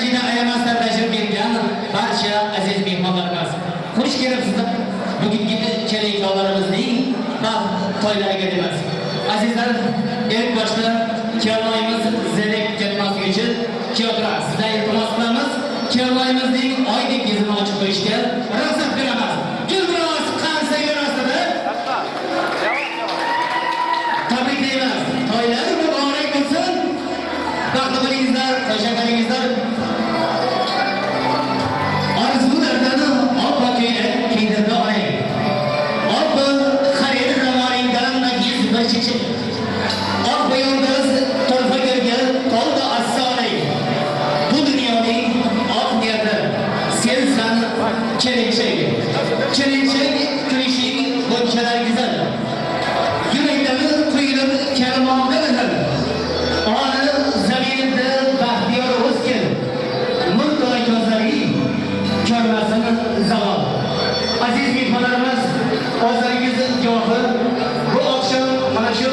Darajada ayamasdan tashrif buyurgan barcha aziz mehmonlarimiz. Xush kelibsizlar. Bugungi kelin-kuyovlarimizning baxt to'ylariga deymiz. Azizlar, ilk boshda kuyovlarimiz zerikib ketmasligi uchun kuyovlar sizdan iltimos qilamiz. Kuyovlarimizning oydek yuzini ochib qo'yishga ruxsat beramiz. Gulbiroz qarsak ostida tabriklaymiz. To'ylar muborak bo'lsin. Baxtli bo'lingizlar, qo'sha. Orzulardan oppoq ko'ylak kiydirdi oying. Oppoq harir ro'molingdan nafis bir chechak. Oq yulduz turfa gulga to'ldi afsoning. Bu dunyoning oq niyati sensan, kelinchak. Kelinchak, kulishing bunchalar go'zal. Yurakdan quyilib kelmoqda o'zim. Ona zaminida baxtiyor o'sgin. Nur ko'zlaring ko'rmasin zavol. Aziz mehmonlarimiz, o'zlaringiz guvohi, bu oqshom mana shu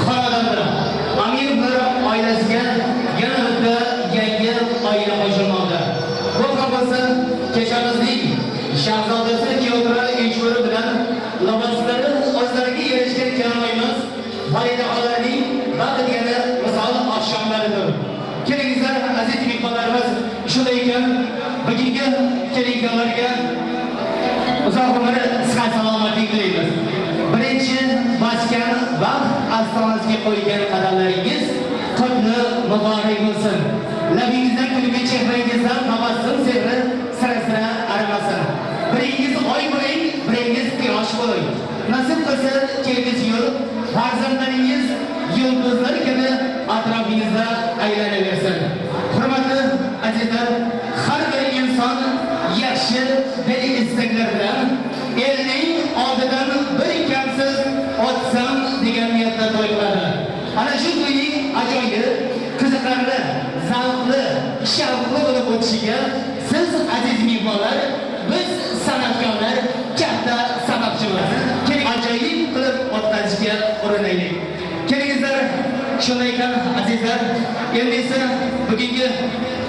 xonadonda Amirovlar oilasiga yana bitta yangi oila qo'shilmoqda. Bu ham bo'lsa kechamizning shahzodasi kuyovlar Eshbo'ri bilan liboslari o'zlariga yarashgan kelinoyimiz Farida xolalarning baxt yana misol oqshomlaridir. Kelingizlar, aziz mehmonlarimiz, shunday ekan bugungi kelin-kuyovlarga uzoq umr, sihat, salomatlik tilaymiz. Birinchi bosgan baxt ostonasiga qo'ygan qadamlaringiz qutli muborak bo'lsin. Labingizdan kulgi, chehrangizdan tabassum sehri sira-sira arimasin. Biringiz oy bo'ling, biringiz quyosh bo'ling. Nasib qilsa, kelgusi yil farzandlaringiz yulduzlar kabi atrofingizda aylanaversin. Hurmatli azizlar, har bir inson yaxshi bir istaklar bilan elning oldidan bir kamsiz o'tsam degan niyatda to'y qiladi. Ana shu to'yning ajoyib, qiziqarli, zavqli, shavqli bo'lib o'tishiga siz, aziz mehmonlar, biz san'atkorlar katta sababchimiz. Keling, ajoyib qilib o'tkazishga urinaylik. Kelingizlar, shunday ekan, azizlar, endi esa bugungi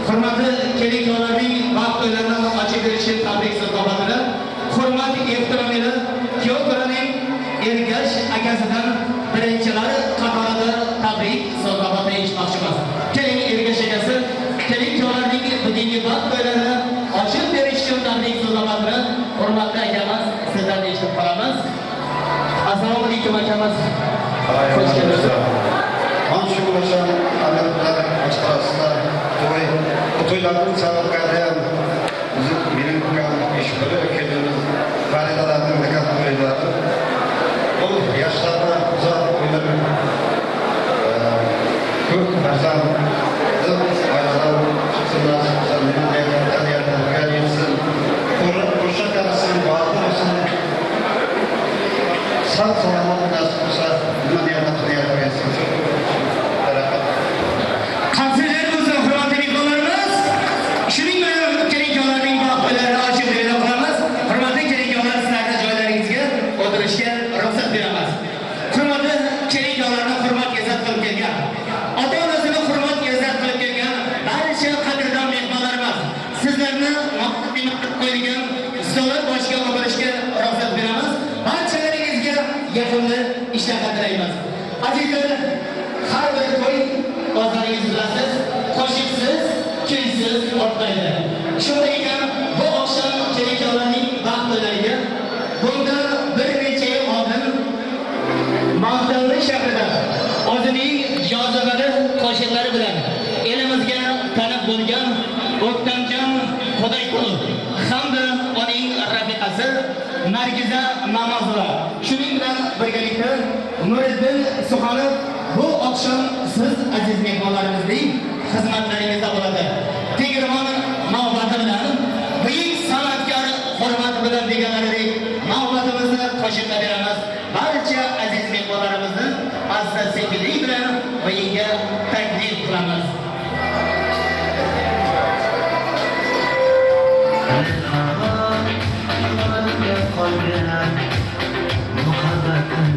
hurmatli kelin-kuyovlarning baxt to'ylarini ochib berishi tabrik so'znobatini hurmat ehtirom ila kuyov Ergash akasidan birinchilar qatorida tabrik so'znobatini eshitmoqchimiz. Keling, Ergash akasi, kelin-kuyovlarning bugungi baxt to'ylarini ochib berish uchun tabrik so'znobatini hurmatli akamiz sizdan eshitib qolamiz. Assalomu alaykum, akamiz. Xush kelibsiz. Mana shu bo'lsam Amirovlar boshqarasida to'y, bu to'ylarning sababkori ham bizim mening ukam Eshbo'ri kelinimiz Faridalarning nikoh to'ylari. Bu yoshlarga uzoq umr, ko'p farzandli oilalar chiqsin, nasib qilsa, nima niyatlarga yetsin, qo'sha qarasin, baxtli bo'lsin, sog' salomat nasib qilsa, nima niyatlarga yetsin. Barakat. Qarsaklar bo'lsin, hurmatli mehmonlarimiz. Shuning bilan kelin-kuyovlarning baxt to'ylarini ochib e'lon qilamiz. Hurmatli kelin-kuyovlar, sizlarni joylaringizga o'tirishga ruxsat beramiz. Hurmatli kelin-kuyovlarni hurmat izzat qilib kelgan, ota-onasini hurmat izzat qilib kelgan barcha qadrdon mehmonlarimiz, sizlarni qo'yilgan stollar boshiga o'tirishga ruxsat beramiz. Barchalaringizga yoqimli ishtaha tilaymiz. Azizlar, har bir to'y, o'zlaringiz bilasiz, qo'shiqsiz, kuysiz o'tmaydi. Shunday ekan, bu oqshom kelin-kuyovlarning baxt to'ylariga bundan bir necha yil oldin Maqtanli shahrida o'zining jozibali qo'shiqlari bilan elimizga taniq bo'lgan O'ktamjon Xudoyqulov hamda uning rafiqasi Nargiza Namozova, shuning bilan birgalikda Nuriddin Suxanov bu oqshom siz, aziz mehmonlarimizning xizmatlaringizda bo'ladi. Tegirmon navbati bilan, buyuk san'atkor hurmati bilan deganlaridek, navbatimizni qo'shiqqa beramiz. Barcha aziz mehmonlarimizni asta sekinlik bilan o'yinga taklif qilamiz. Qolgan muhabbatim,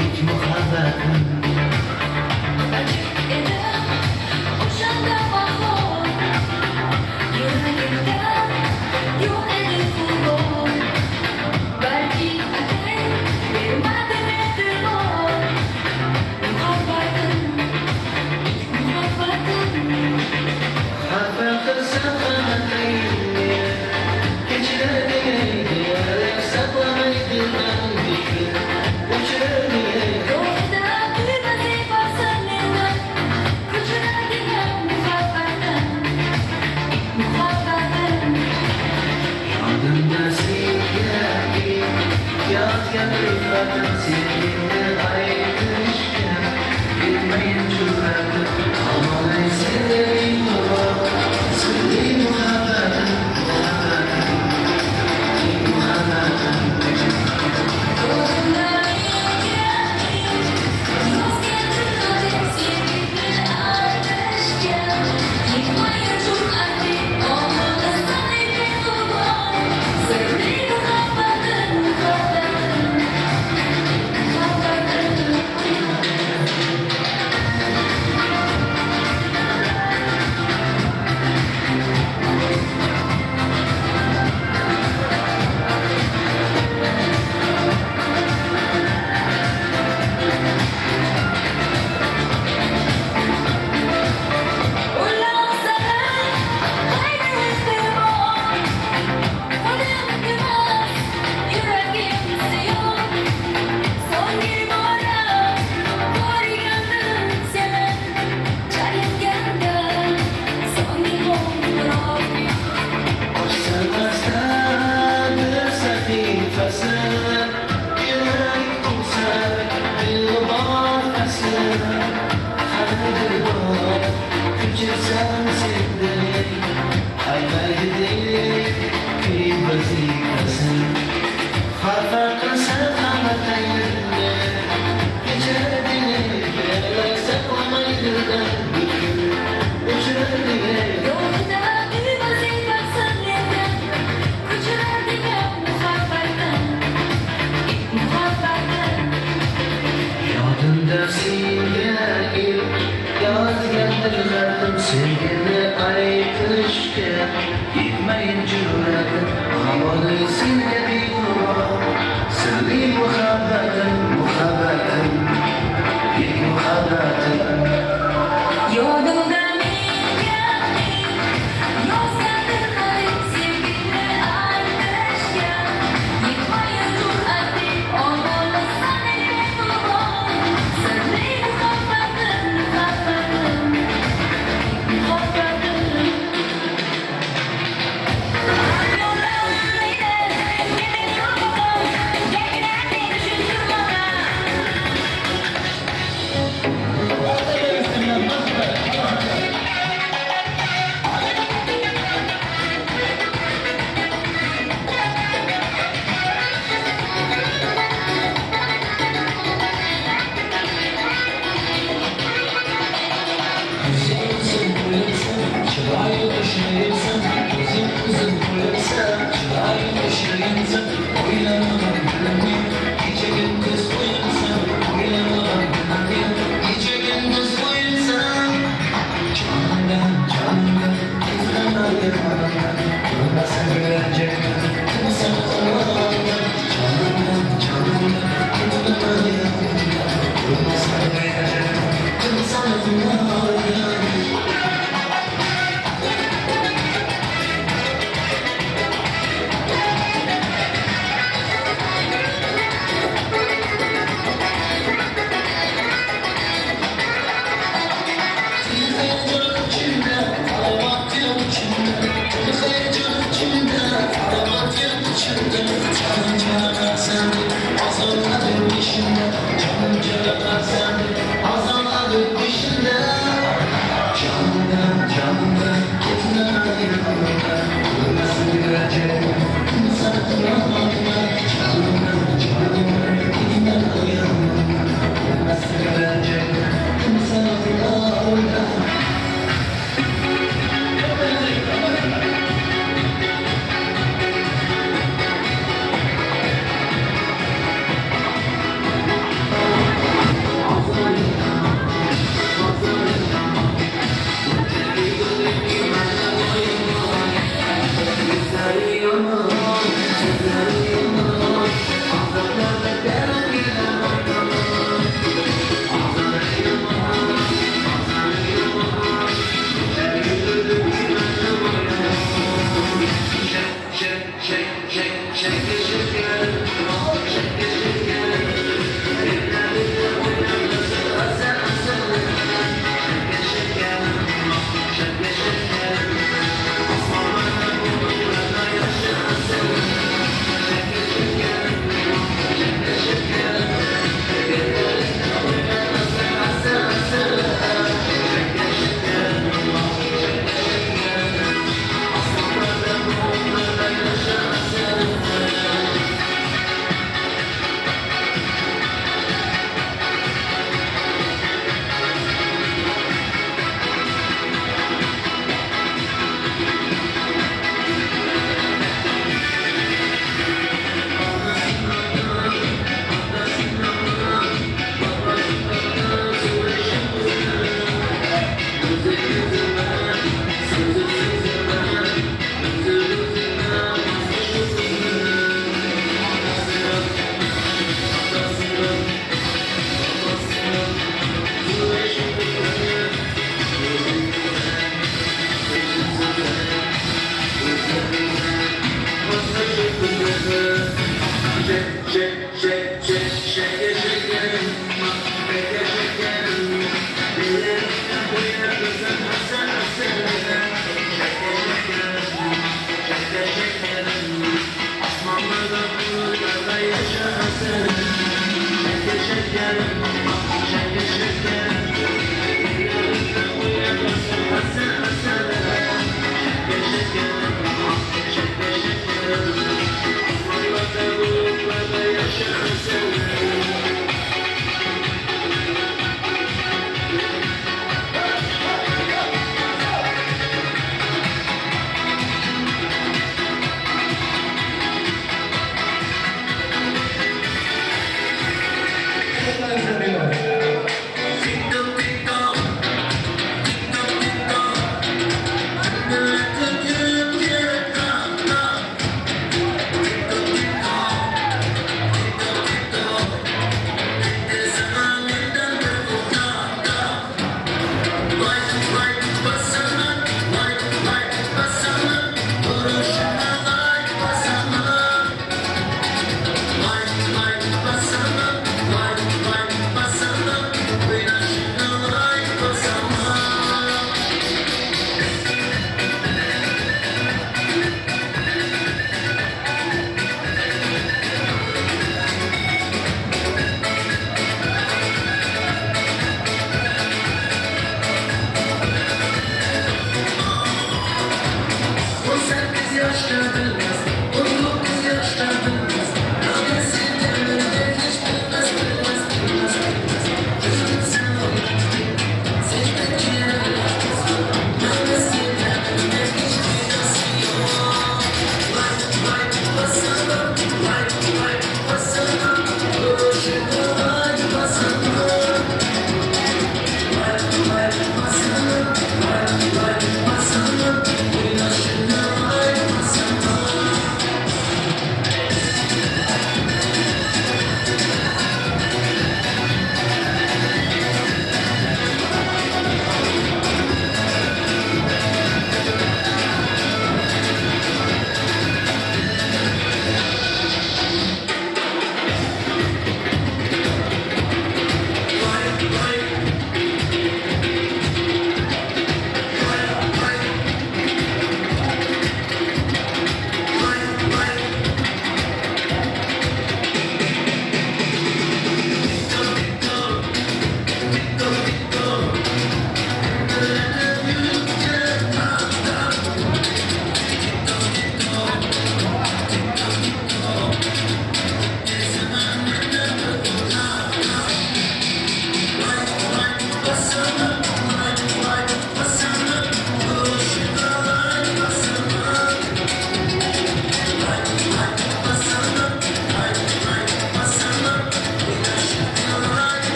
ilk muhabbatim. Edim o'shanda bahor. Şeker.